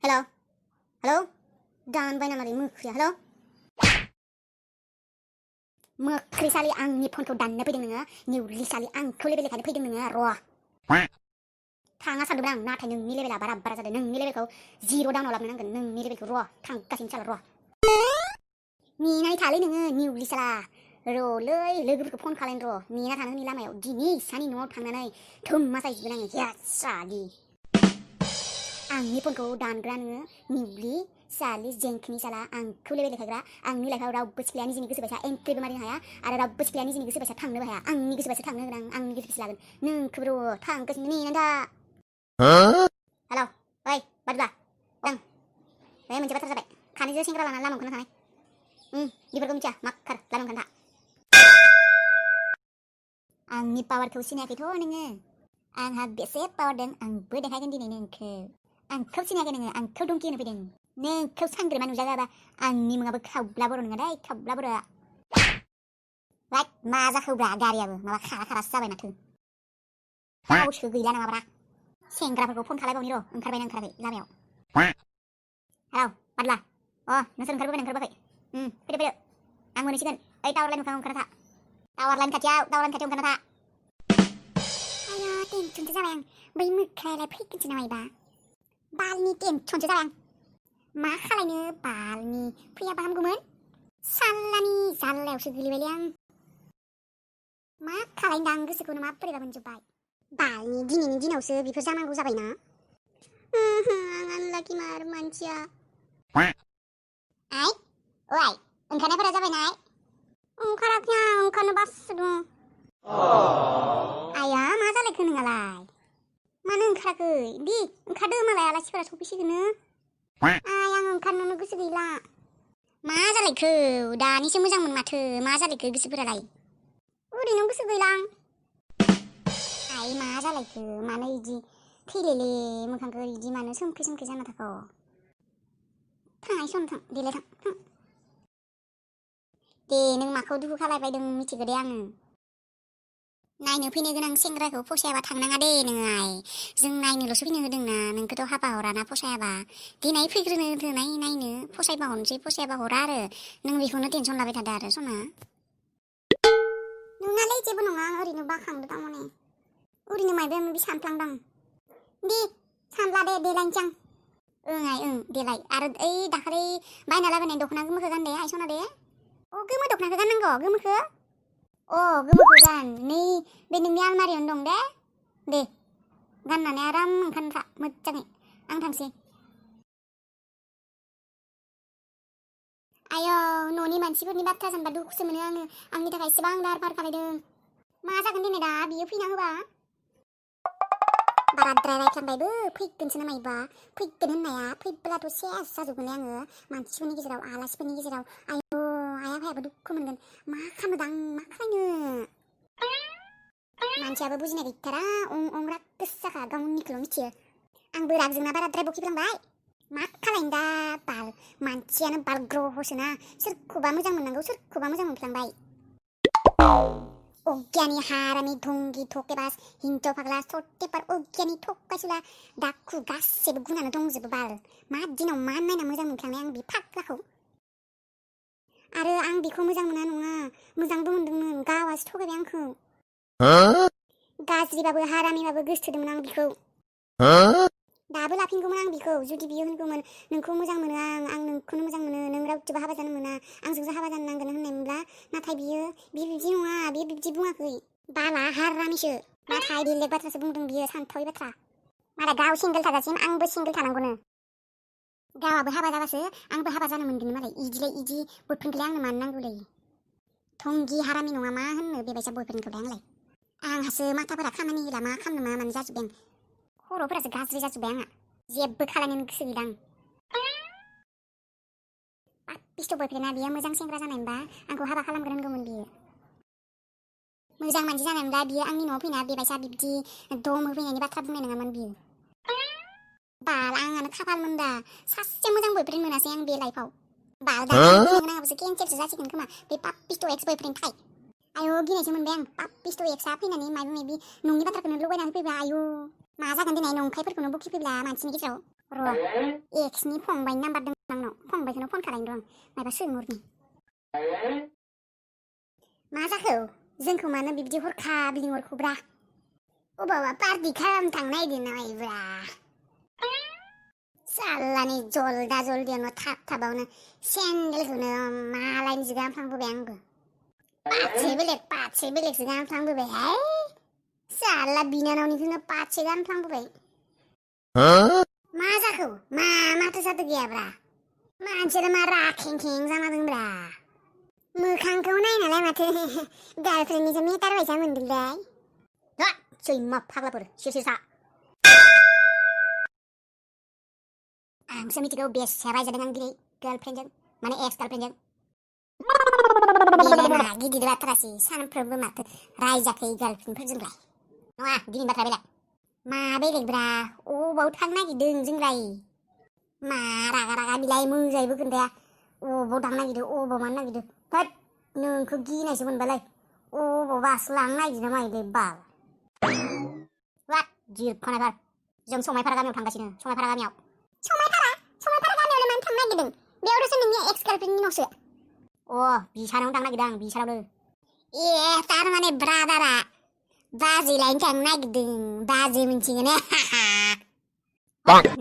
हेल' हेल' दानबाय नामा रे मोख्रिया हेल' मोख्रिसालि आंनि फनखौ दाननो फैदों नोङो निउलिसालि आंखौ लेबेल लेखानो फैदों नोङो र' थाङा सानदोंमोन आं नाथाय नोंनि लेबेला बारा जादों नोंनि लेबेलखौ 0 डाउनाव लाबोनो नांगोन नोंनि लेबेलखौ र' थांगासिनो साला र' नेनानै थालै नोङो निउलिसाला र'लै लोगोफोरखौ फन खालायनो र' नेना थानो नि लामायाव दिनै सानि न'आव थांनानै थुम्मा जाहैजोबगोन आङो यासादि आंनि फनखौ दानग्रा नोङो निउलि सालि जेंखिनि साला आंखौ लेबेल लेखाग्रा आंनि लाइफआव रावबो सिख्लाया निजिनि गोसो बायसा एन्ट्रिबो मारिनो हाया आरो रावबो सिख्लाया निजिनि गोसो बायसा थांनोबो हाया आंनि गोसो बायसा थांनो होगोन आं आंनि गोसो बायसा लागोन नोंखौबो र' थांगासिनो नेनानै था हेल' ओइ बादुला ओं बे मोनसे बाथ्रा जाबाय खानैसो सेंग्रा लानानै लामा ओंखारना थानाय बेफोरखौ मिथिया माखार लामा ओंखारना था आंनि पावारखौ सिनायाखैथ' नोङो आंहा बेसे पावार दं आंबो देखायगोन दिनै आंखौ सिनायाखै नोङो आंखौ दंखि होनो फैदों नोंखौ सांग्रेमा नुजागाबा आंनि मुङाबो खावब्ला बर' नङा दै खावब्ला बर' राइट मा जाखोब्रा गारियाबो माबा खारासो जाबाय माथो गावसो गैला नामाब्रा सेंग्राफोरखौ फन खालायबावनि र' ओंखारबायना ओंखाराखै लामायाव हेलौ बादला नोंसोर ओंखारबोबाय फैदो आं मोनहैसिगोन ओइ टावार लाइन मोखाङाव ओंखारना था टावार लाइन खाथियाव ओंखारना था आया टेनसनसो जाबाय आं बै मोख्रायालाय फैगोनसो नामायबा बालनि टेनसनसो जाबाय आं मा खालायनो बालनि फैयाबा हामगौमोन साल्लानि जाल्लायावसो गोलैबायलै आं मा खालायनो आं गोसोखौनो माबोरैबा मोनजोब्बाय बालनि दिनैनि दिनावसो बेफोर जानांगौ जाबायना आं आनलाखि मार मानसिया आइ ओइ ओंखारनायफोरा जाबायना ओंखाराखै आं ओंखारनो बासो दं आया मा जालायखो नोंहालाय मानो ओंखाराखै दि ओंखारदो मालाय आलासिफोरा सफैसिगोननो आइ आं ओंखारनोनो गोसो गैला मा जालायखो दानिसो मोजांमोन माथो मा जालायखो गोसोफोरालाय ओरैनो गोसो गैला आं आइ मा जालायखो मानो इदि थैलेले मोखांखौ इदि मानो सोमखे जाना थाखो थांनाय सम थां देलाय थां दे नों माखौ दुखु खालायबायदों मिथिगो दे आङो नायनो फैनो गोनां सेंग्राखौ फसायाबा थांनाङा दे नोङो आइ जों नायनोल'सो फैनो होदोंना नोंखौथ' हाबा हराना फसायाबा देनाय फैग्रोनो होनाय नायनो फसायबा हरनोसै फसायाबा हरा आरो नों बेखौनो टेनसन लाबाय थादो आरो सना नोंनालाय जेबो नङा आं ओरैनो बाखांदो थारमाने ओरैनो मायबा माबि सानफ्लांदां दे सानला दे देलायनोसै आं आइ देलाय आरो ओइ दाखालि बायना लाबोनाय दख'ना गोमोखौ गान दे आइ सना दे गोमो दख'नाखौ गाननांगौ गोमोखौ गोमोखौ गान नै बे नोंनि आलमारियावनो दं दे गाननानै आराम ओंखारना था मोजाङै आं थांसै आयौ न'नि मानसिफोरनि बाथ्रा सानबा दुखुसो मोनो आङो आंनि थाखाय एसेबां दाहार फार खालायदों मा जागोन दिनै दा बियो फैना होबा बाराद्राय रायफ्लांबायबो फैगोनसो नामायबा फैगोन होननाया फैब्लाथ' सेस जाजोबगोनलै आङो मानसिफोरनि गेजेराव आलासिफोरनि गेजेराव आयौ आइ आफायाबो दुखु मोनगोन मा खालामोदां मा खालायनो मानसियाबो बुजिनाय गैथारा राग गोसाखा गावनिखौल' मिथियो आंबो रागजोंना बाराद्राय बखिफ्लांबाय मा खालायनो दा बाल मानसियानो बाल ग्रहसोना सोरखौबा मोजां मोननांगौ सोरखौबा मोजां मोनफ्लांबाय अज्ञानी हारामी ढंगी धोकेबाज हिन्जाव फाग्ला सट्टेपार अज्ञानी थगायसुला दाखु गासैबो गुनानो दंजोबो बाल मा दिनाव मा नायना मोजां मोनफ्लांनाय आं बे फाग्लाखौ आरो आं बेखौ मोजां मोना नङा मोजांबो मोनदोंमोन गावासो थगायबाय आंखौ गाज्रिबाबो हारामिबाबो गोसोथोदोंमोन आं बिखौ दाबो लाफिनगौमोन आं बिखौ जुदि बियो होनगौमोन नोंखौ मोजां मोनो आं नोंखौनो मोजां मोनो नों रावजोंबो हाबा जानो मोना आंजोंसो हाबा जानो नांगोन होननायमोनब्ला नाथाय बियो बिब्दि नङा बियो बिब्दि बुङाखै बाला हारामिसो नाथाय बेलेग बाथ्रासो बुंदों बियो सानथावै बाथ्रा मालाय गाव सिंगोल थाजासिम आंबो सिंगोल थानांगौनो गावाबो हाबा जाबासो आंबो हाबा जानो मोनगोन मालाय इदि बयफ्रेन्डखौलाय आंनो मानो नांगौलै थंगि हारामि नङा मा होननो बेबायसा बयफ्रेन्डखौलाय आंलाय आंहासो माथाफोरा खामानि होला मा खालामनो मा मानो जाजोब्बाय आं खर'फोरासो गाज्रि जाजोब्बाय आंहा जेबो खालायनो गोसो गैला आं पापिस्ट' बयफ्रेन्डआ बियो मोजां सेंग्रा जानायमोनबा आंखौ हाबा खालामगोन होनगौमोन बियो मोजां मानसि जानायमोनब्ला बियो आंनि न'आव फैना बेबायसा बिब्दि दम होफैनायनि बाथ्रा बुंनाय नङामोन बियो बाल आंहानो खाफालमोन दा सासे मोजां बयफ्रेन्ड मोनासै आं बे लाइफआव बाल दा गोनाङाबोसो केन्सेलसो जासिगोन खोमा बे पापिस्ट' एक्स बयफ्रेन्ड थाय आयौ गिनायसो मोनबाय आं पापिस्ट' एक्सआ फैनानै माबा माबि नंनि बाथ्राखौनो लगायनानै फैब्ला आयौ मा जागोन दिनै नंखायफोरखौनो बखिफैब्ला मानसिनि गेजेराव र' एक्सनि फंबायनि नाम्बार दं आंनाव फंबायखौनो फन खालायनो दं माबा सोंहरनि मा जाखो जोंखौ मानो बिब्दि हरखाब लिंहरखोब्रा अबावबा पार्टि खालामनो थांनो नागिरदों नामाब्रा सालानि जलदा जलदियावनो थाब थाबावनो सेन्देलखौनो मालायनिसो गानफ्लांबोबाय आंबो पाटसे बेलेगसो गानफ्लांबोबायहाय साला बिनानावनिखौनो पाटसे गानफ्लांबोबाय मा जाखो माथो जादो गैयाब्रा मानसियालाय मा राखें खें जाना दंब्रा मोखांखौ नायनालाय माथो गार्लफ्रेन्डनिसो मेटार बायसा मोनदोंलाय सैमा फाग्लाफोर सिरसिरसा आंसो मिथिगौ बेसे रायजादों आं दिनै गार्लफ्रेन्डजों माने एक्स गार्लफ्रेन्डजों बेलाय मा गिदिर बाथ्रासै सानफ्रोमबो माथो रायजाखै गार्लफ्रेन्डफोरजोंलाय नङा दिनै बाथ्रा बेलेग मा बेलेगब्रा अबाव थांनो नागिरदों जोंलाय मा रागा रागा बिलाय मोजाङैबो खोन्थाया अबाव थांनो नागिरदों अबाव मानो नागिरदों होद नोंखौ गिनायसो मोनबालाय अबावबासो लांनो नागिरदों नामायोलै बाल वाट जिरख'नायफोर जों समायफारा गामियाव थांगासिनो समायफारा गामियाव समायफारा गामियावलाय मानो थांनो नागिरदों बेयावसो नोंनि एक्स गार्लफ्रेन्डनि न'सो बिसानावनो थांनो नागिरदों आं बिसानावनो थारमाने ब्रादारा बाजै लायनो थांनो नागिरदों बाजै मोनसिगोन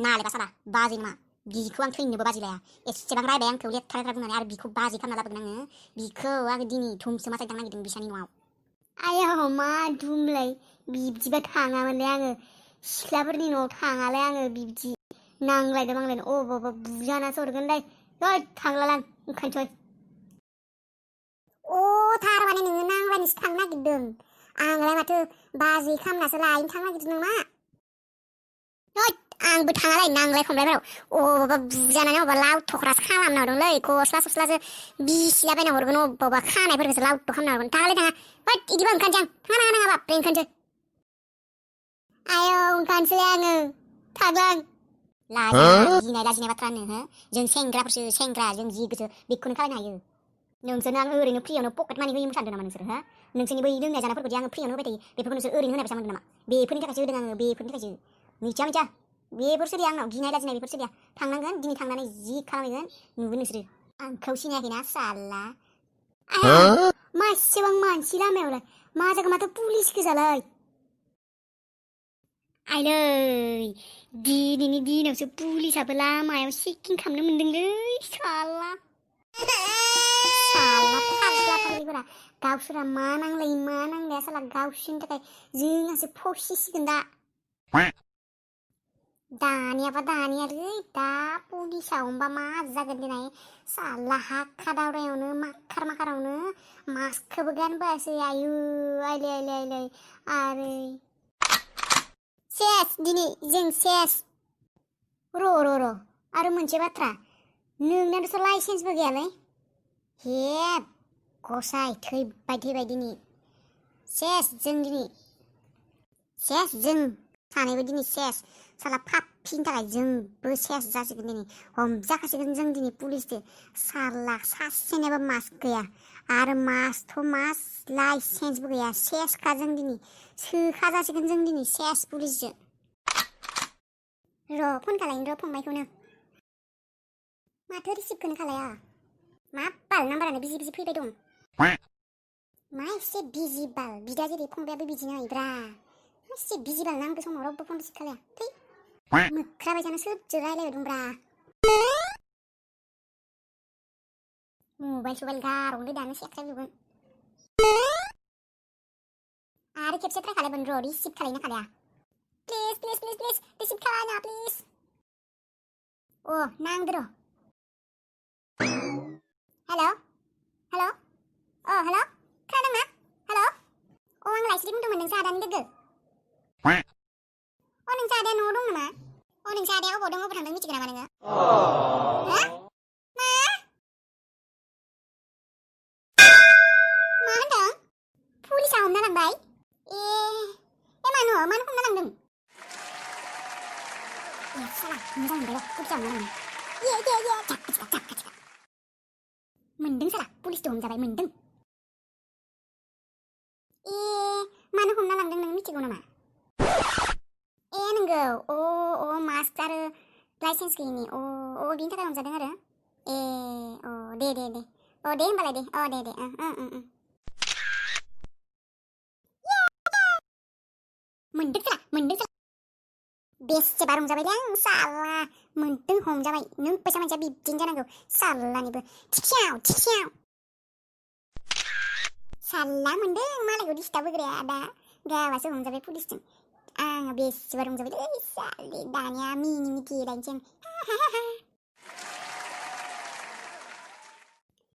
नालाय बासारा बाजै नङा बिखौ आं थैनोबो बाजै लाया एसेबां रायबाय आंखौ लेथ्रा लेथ्रा बुंनानै आरो बिखौ बाजै खालामना लाबोगोन आङो बिखौ आङो दिनै धुमसो मासाय थांनो नागिरदों बिसानि न'आव आयौ मा धुमलाय बिब्दिबा थाङामोनलै आङो सिख्लाफोरनि न'आव थाङालाय आङो बिब्दि नांलायदों आंलायनो अबावबा बुजानासो हरगोनलाय थांलालां ओंखायनोसै थारमाने नोङो नांलायनोसो थांनो नागिरदों आंलाय माथो बाजै खामनासो लायनो थांनो नागिरदों नामा आंबो थाङालाय नांलाय खमलायफोराव अबावबा बुजानानै अबावबा लावथ'ख्रासो खालामना हरदोंलै गस्ला सस्लासो बिसिलाबायना हरगोन अबावबा खानायफोरखौसो लावथ' खालामना हरगोन थाङालाय थाङा इदिबा ओंखारसै आं थाङा बाबरे ओंखारसै आयौ ओंखारसैलाय आङो थांलां गिनाय लाजिनाय बाथ्रा होनो जों सेंग्राफोरसो सेंग्रा जों जि गोसो बेखौनो खालामनो हायो नोंसोरनो आं ओरैनो फ्रियावनो पकेट मानि होयोमोन सानदों नामा नोंसोर नोंसोरनि बै लोंनाय जानायफोरखौ आङो फ्रियावनो होबाय थायो बेफोरखौ नोंसोर ओरैनो होनाय बायसा मोनदों नामा बेफोरनि थाखायसो होदों आङो बेफोरनि थाखायसो मिथिया बेफोर सोलिया आंनाव गिनाय लाजिनाय बेफोर सोलिया थांनांगोन दिनै थांनानै जि खालामहैगोन नुगोन नोंसोरो आंखौ सिनायाखैना साला मासेबां मानसि लामायावलाय मा जागोन माथो पुलिस गोजालाय आइलै दिनैनि दिनावसो पुलिसाबो लामायाव चेकिं खालामनो मोनदोंलै साला फाग्ला फाग्लिफोरा गावसोरा मा नांलायो मा नांलाया साला गावसोरनि थाखाय जोंहासो फसिसिगोन दानियालै दा पुलिसाव होमबा मा जागोन दिनै साला हाखा दावरायावनो माखारावनो मास्कखौबो गानबोआसै आयु आइलै आरो सेस दिनै जों सेस र' आरो मोनसे बाथ्रा नोंनाथ' लाइसेन्सबो गैयालै हेब गसाय थैबाय दिनै सेस जों सानैबो दिनै सेस साला पाप्पिनि थाखाय जोंबो सेस जासिगोन दिनै हमजाखासिगोन जों दिनै पुलिसदो साला सासेनाबो मास्क गैया आरो मास लाइसेन्सबो गैया सेसखा जों दिनै सोखा जासिगोन जों दिनै सेस पुलिसजों र' फन खालायनो र' फंबायखौनो माथो रिसिभखौनो खालाया मा बाल नाम्बारानो बिजि फैबाय दं मा एसे बिजि बाल बिदा जेरै फंबायाबो बिदिनो ब्रा एसे बिजि बाल नांगौ समाव रावबो फन रिसिभ खालाया थै मोख्राबाय जानो सोरजों रायलायबाय दंब्रा मबाइल गारहरलै दानो सेख्रायजोबगोन आरो खेबसे ट्राय खालायगोन र' रिसिभ खालायनो खालाया प्लिज रिसिभ खालायना प्लिज नांदो र' हेल' हेल' खोनादोंना हेल' आं लाइसिरि बुंदोंमोन नोंसा आदानि लोगो नोंसा आदाया न'आव दं नामा नोंसा आदाया अबाव दं अबाव थांदों मिथिगौ नामा नोङो मा होनदों पुलिसा हमना लांबाय मानो हमना लांदों साला मोजां मोनबाय पुलिसा हमना लांदों मोनदों साला पुलिसजों हमजाबाय मोनदों मानो हमना लांदों नों मिथिगौ नामा नंगौ मास्क आरो लाइसेन्स गैयिनि बिनि थाखाय हमजादों आरो दे होमबालाय दे मोनदों बेसेबा रंजाबायलै आं साला मोनदों हमजाबाय नों फैसा मानसिया बिब्दिनो जानांगौ सालानिबो थिखियाव साला मोनदों मालायखौ डिस्टार्ब होग्राया दा गावासो हमजाबाय पुलिसजों आं बेसेबा रंजाबायलै साले दानिया मिनि मिथि रायनोसै आं